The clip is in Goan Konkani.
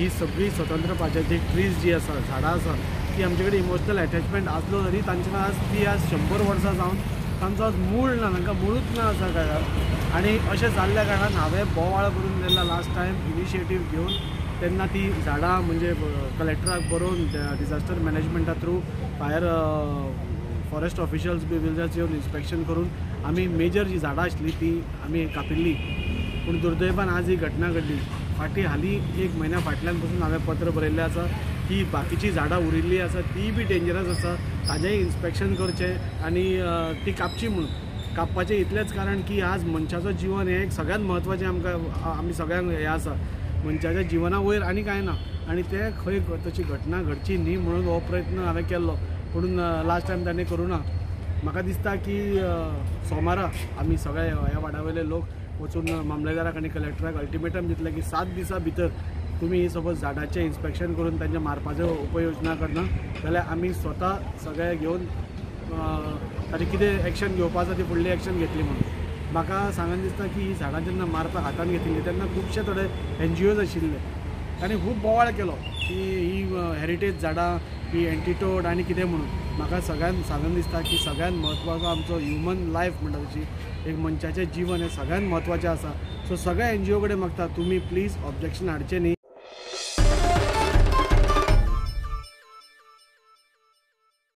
ही सगळी स्वतंत्रपाच्याची ट्रीज जी आसा, झाडां आसा, ती आमचे कडेन इमोशनल एटॅचमेंट आसलो तरी तांचे आज ती आज 100 वर्सां जावन तांचो आज मूळ ना, तांकां मुळूच ना आसा कारणान. आनी अशें जाल्ल्या कारणान हांवें बोवाळ करून जेन्ना लास्ट टायम इनिशिएटीव घेवन तेन्ना ती झाडां म्हणजे कलेक्टराक बरोवन डिजास्टर मॅनेजमेंटा थ्रू फायर फॉरेस्ट ऑफिशियल्स बी विलेजर्स येवन इन्स्पेक्शन करून आमी मेजर जी झाडां आसली ती आमी कापिल्ली. पूण दुर्दैवान आज ही घटना घडली. फाटीं हालीं एक म्हयन्या फाटल्यान पसून हांवें पत्र बरयल्लें आसा की बाकीचीं झाडां उरिल्लीं आसा ती बी डेंजरस आसा, ताजेंय इन्स्पेक्शन करचें आनी ती कापची म्हणून. कापपाचें इतलेंच कारण की आज मनशाचो जिवन हें एक सगळ्यांत म्हत्वाचें आमकां, आमी सगळ्यांक हें आसा, मनशाच्या जिवना वयर आनी कांय ना. आनी तें खंय तशी घटना घडची न्ही म्हणून हो प्रयत्न हांवें केल्लो, पूण लास्ट टायम ताणें करूं ना. म्हाका दिसता की सोमारा आमी सगळे ह्या वाड्या वयले लोक वचून मामलेदाराक आनी कलेक्टराक अल्टिमेटम दितले की 7 दिसां भितर तुमी ही सपोज झाडाचें इन्स्पेक्शन करून तांच्या मारपाच्यो उपयोजना करना जाल्यार आमी स्वता सगळे घेवन ताचें कितें एक्शन घेवपा आसा ती फुडली एक्शन घेतली म्हणून. म्हाका सांगन दिसता की ही झाडां जेन्ना मारपाक हातान घेतिल्ली तेन्ना खुबशे थोडे NGOs आशिल्ले, तांणी खूब बोवाळ केलो की ही हेरिटेज झाडां, ही एंटीटोड आनी कितें म्हणून. म्हाका सगळ्यांत सांगन दिसता की सगळ्यांत म्हत्वाचो आमचो ह्युमन लायफ म्हणटा तशी एक मनशाचें जिवन हें सगळ्यांत म्हत्वाचें आसा. सो सगळ्या NGO कडेन मागता तुमी प्लीज ऑब्जेक्शन हाडचें न्ही.